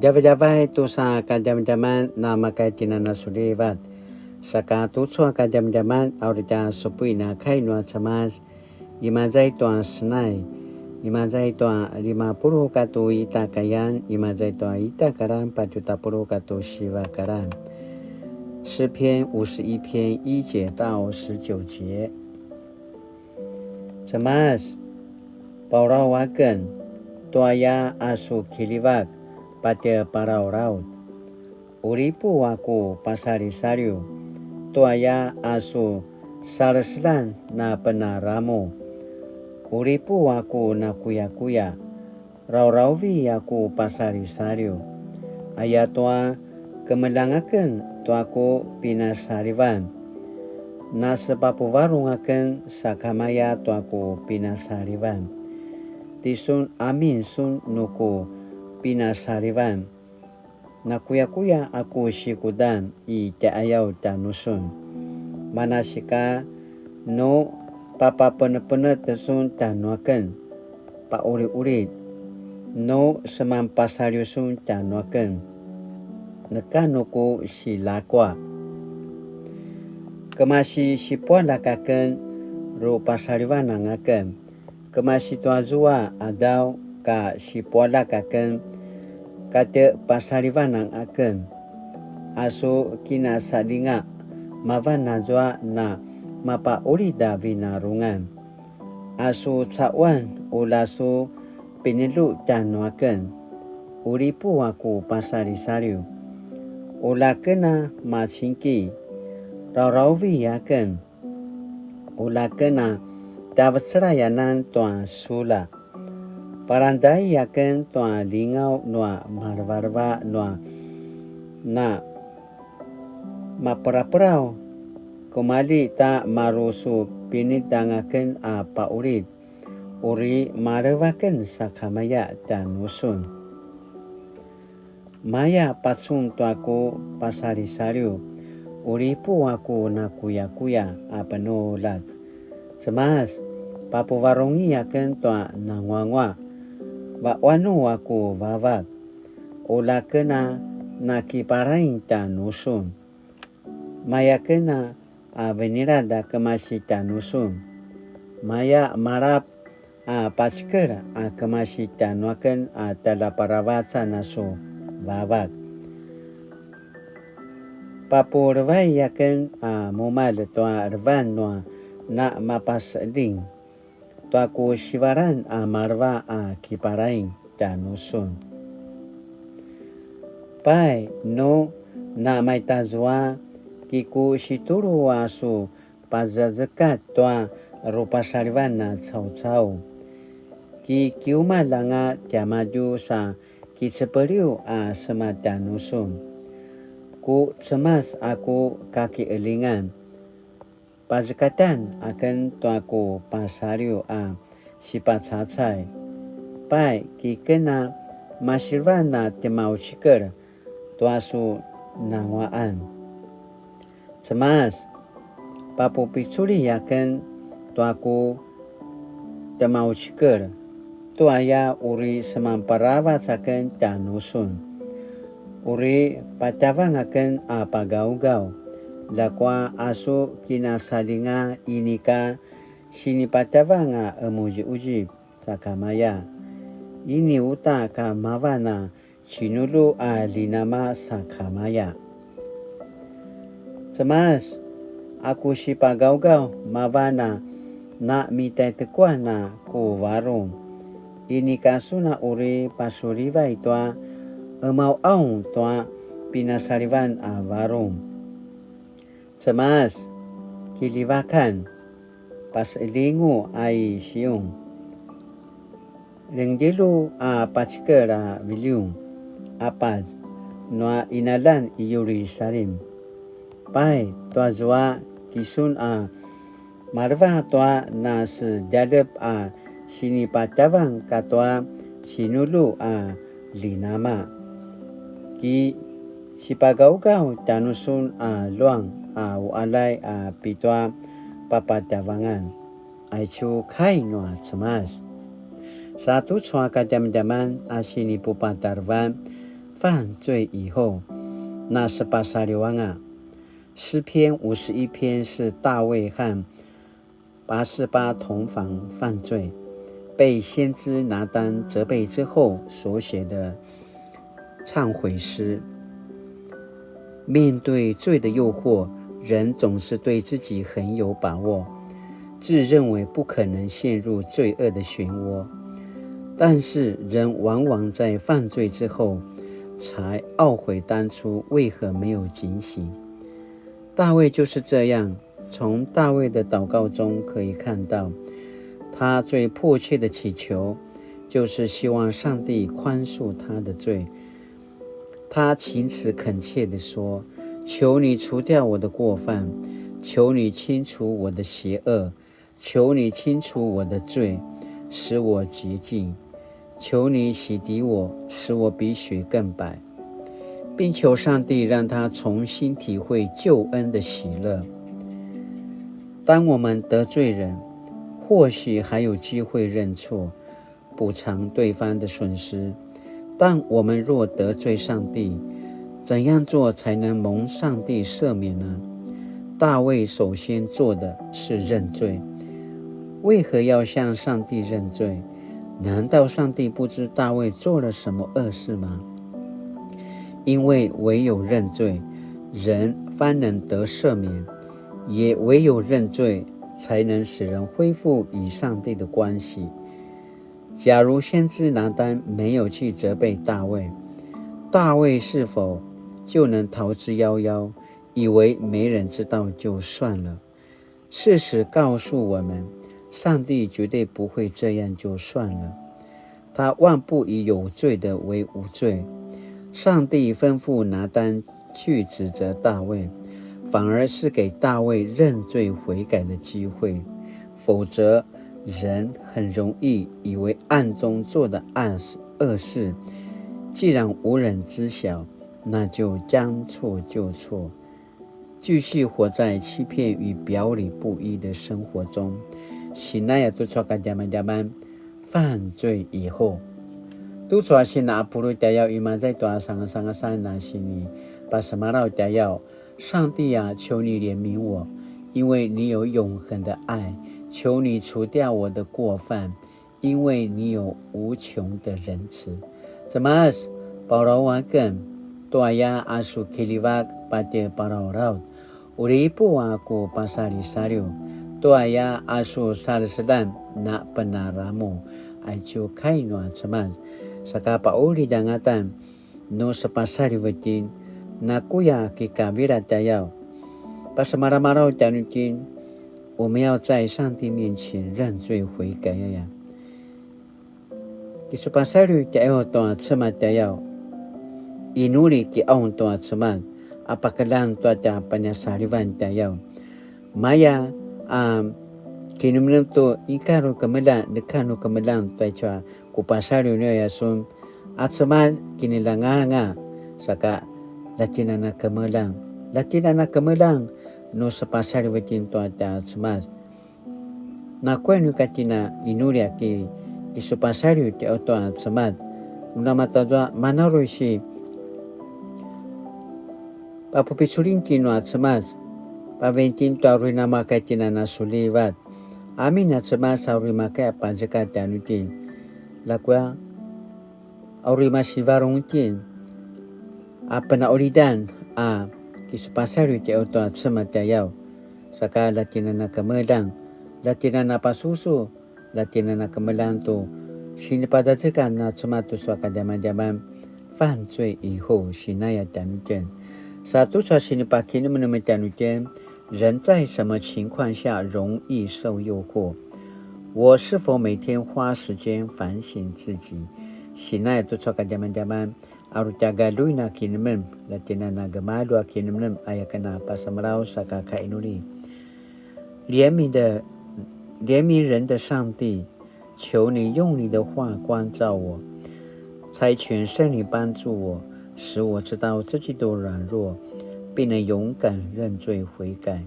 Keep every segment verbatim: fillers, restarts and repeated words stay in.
Djavadjavay tusa kadjamadjaman na makaitjinanasulivat. Saka tucu a kadjamadjaman a uri tja supuin a kai nua Cemas, imaza i tua senai, imaza i tua lima puluq katua ita kayan, imaza i tua ita karan patju tapuluq katua siva karan. 诗篇五十一篇一节到十九节。 Cemas, pauraw aken, tuaya a su kiljivak patje palalaut. Uripu a ku pasalisaliw, tuaya a su saleselan na penaramu. Uripu a ku nakuyakuya, rawrawvi a ku pasalisaliw. Ayatua kemeljang aken tua ku pinasalivan. Nasepapuvarung aken sakamaya tua ku pinasalivan. Tisun amin sun nu ku pinasalivan. Nakuyakuya a ku sikudan i tjaiyaw tjanusun. Manasika nu papapenepenet sun tjanuaken, pauliulit, nu semanpasaliw sun tjanuaken, neka nu ku silakua. Kemasi sipualjak aken, rupasalivan anga aken. Kemasi tua zua a qadaw ka sipualjak aken, katje pasalivan anga aken. A su kinasalinga, mavan azua na mapaqulid a vinarungan. A su caquan, ula su pinelju tjanuaken. Uripu a ku pasalisaliw. Ula ken a macingki, rawrawvi aken. Ula ken a tjavecelayanan tua sula. Palandai aken tua lingaw nua malevaleva nua na maperaperaw. Kumalji ta maru su pinitang aken a paulit, uri maleva aken sakamaya tjanusun. Maya pacun tua ku pasalisaliw, uripu a ku nakuyakuya a penuljat. Cemas, papuvarungi aken tua nanguangua, vaquanu a ku vavak. Ula ken a nakiparaing tjanusun. Maya ken a a venilad a kemasi tjanusun. Maya malap a pacikel a kemasi tjanuaken a tjaljaparavacan a su vavak. Papulevai aken a mumalj tua levan nua na mapaseling tua ku sivalan a maleva a kiparaing tjanusun. Pai, nu na maitazua, ki ku situlu a su pazazekat tua rupasalivan a caucau. Ki kiumalj anga tiamadju sa kicepeliw a sema tjanusun. Ku Cemas a ku kakielingan. Pazekatan aken tua ku pasaliw a sipacacay. Pai, ki ken a masilevan a tjemaucikel tua su nanguaqan. Cemas, papupiculi aken tua ku tjemaucikel, tuaya uri semanparavac aken tjanusun. Uri patjavang aken a pagaugaw, ljakua a su kinasalinga inika sinipatjavang a emuziuzip sakamaya. Ini uta ka mavan a cinulu a linama sakamaya. Cemas, a ku sipagaugaw mavan a na mitaitekuan a ku varung. Inika sun a uri pasulivay tua emauaung tua pinasalivan a varung. Cemas, kiljivakan, paselingu a i Siung. Lengdjelu a pacikel a viliung, apaz, nua inalan i Yerusalim. Pai, tua zua kisun a maleva tua nasedjalep a sinipatjavang katua cinulu a linama. Ki sipagaugaw tjanusun a luang a uqaljay a pitua papatjavangan. Aicu kai nua Cemas. Sa tucu a kadjamadjaman a sinipupatarevan, 犯罪以後，那十八撒流亡啊。诗篇五十一篇是大衛和拔示巴同房犯罪，被先知拿单責备之後所寫的忏悔诗。面對罪的誘惑，人总是对自己很有把握，自认为不可能陷入罪恶的漩渦。但是人往往在犯罪之后，才懊悔当初为何没有警醒。大卫就是这样，从大卫的祷告中可以看到，他最迫切的祈求，就是希望上帝宽恕他的罪。他情辞恳切地说：求你除掉我的过犯，求你清除我的邪恶，求你清除我的罪，使我洁净。求你洗涤我，使我比雪更白，并求上帝让他重新体会救恩的喜乐。当我们得罪人，或许还有机会认错，补偿对方的损失，但我们若得罪上帝，怎样做才能蒙上帝赦免呢？大卫首先做的是认罪。为何要向上帝认罪？难道上帝不知大卫做了什么恶事吗？因为唯有认罪，人方能得赦免，也唯有认罪，才能使人恢复与上帝的关系。假如先知拿单没有去责备大卫，大卫是否就能逃之夭夭，以为没人知道就算了？事实告诉我们，上帝绝对不会这样就算了。他万不以有罪的为无罪。上帝吩咐拿单去指责大卫，反而是给大卫认罪悔改的机会，否则人很容易以为暗中做的暗恶事，既然无人知晓，那就将错就错，继续活在欺骗与表里不一的生活中。Sinaya tucu a kadjamadjaman, 犯罪以后. Tucu a sina a pulu tjayaw, imaza i tua sangasangasan a sini pasemalaw tjayaw. 上帝啊，求你怜悯我，因为你有永恒的爱，求你除掉我的过犯，因为你有无穷的仁慈。Cemas, palaw aken, tuaya a su kiljivak patje palawlaw. Uri ipu a ku pasalisaliw, tuaya a su salesedan na penaramu, aicu kai nua Cemas. Saka paulid angatan, nu sepasaliv itjen, nakuya kikavila tjayaw. Pasemalamalaw tjanuitjen, 我们要在上帝面前认罪悔改 aya. Kisupasaliv tjayaw tua Cemas tjayaw. Inuli kiaung tua Cemas, a pakeljang tua tja panyasalivan tjayaw. Maya a kinemnem tu ika nu kemeljang, neka nu kemeljang tua icu a ku pasaliv nu aya sun, a Cemas kineljanganga, saka ljatjinana kemeljang, ljatjinana kemeljang, nu sepasaliv itjen tua tja Cemas. Nakuya nu ka tjina inuli a ki, kisupasaliv tjai tua Cemas. Nu namatazua manaruy si papupiculinki nua Cemas, paventin tua uri namakay tjina nasulivat. Amin a Cemas a uri makay a pazeka tjanuitjen. Lakuya, a uri masivarung itjen a penaulidan a kisupasaliv tjai tua Cemas tjayaw. Saka ljatjinana kemeljang, ljatjinana pasusu, ljatjinana kemeljang tu sinipazazekan na Cemas tucu a kadjamadjaman, 犯罪以后 sinaya tjanuitjen. Sa tucu a sinipakinemnem tjanuitjen, 人在什么情况下容易受诱惑？我是否每天花时间反省自己？Sinaya tucu a kadjamadjaman, a uri tja galjuin a kinemnem, ljatjinana gemalju a kinemnem, aya ken a pasemalaw saka kainuli. 怜悯的，怜悯人的上帝，求你用你的话光照我，差遣圣灵帮助我，使我知道自己的软弱，并能勇敢认罪悔改。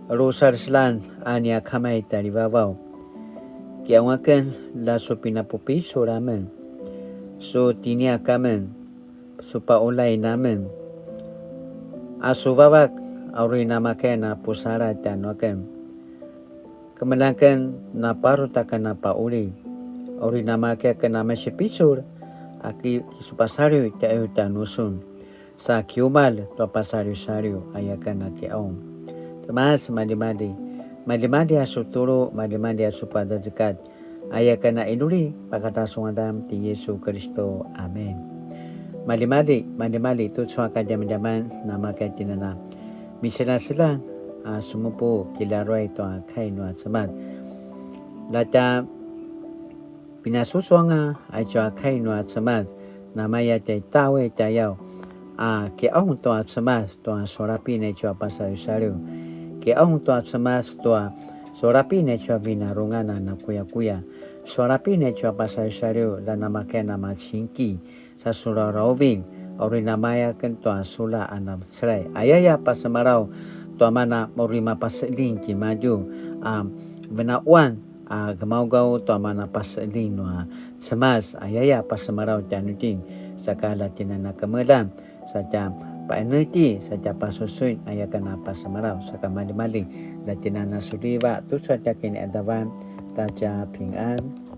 Ru saleselan a nia Kama i tjaivavaw, kiaung aken la su pinapupicul amen, su tiniak amen, su paulain amen. A su vavak, a uri namakaya na pusaladj tjanuaken. Kemeljang aken na parut aken a pauli, a uri namakaya aken a masipicul, a ki, ki su pasaliw tjaiw tjanusun. Sa kiumalj tua pasaliwsaliw, aya aken a kiqaung. Cemas, maljimalji, maljimalji a su tulu, maljimalji a su pazazekatj, aya aken a inuli, pakata su ngadan ti Yesu Kiristu. Amen. Maljimalji, maljimalji, tucu a kadjamadjaman, namakaya tjen a na miseljaseljang a semupu kilaruay tua kai nua Cemas. Latja pinasusuanga aicu a kai nua Cemas, namaya tjai taway tjayaw, a kiqaung tua Cemas tua sulapin aicu a pasaliwsaliw. Kiqaung tua Cemas tua sulapin aicu a vinarungan a nakuyakuya. Sulapin aicu a pasaliwsaliw, la namakaya na macingki, sa sularauvin, a uri namaya aken tua sula a navecelay. Ayaya pasemalaw tua mana uri mapaseling timadju a venaquan a gemaugaw tua mana paseling nua Cemas. Ayaya pasemalaw tjanuitjen, saka la tjen a na kemeljang, sa tja paeneti, sa tja pasusuin, aya aken a pasemalaw, saka maljimalji, la tjen a na suliva, tucu a tja kiniqadavan, ta tja pingan.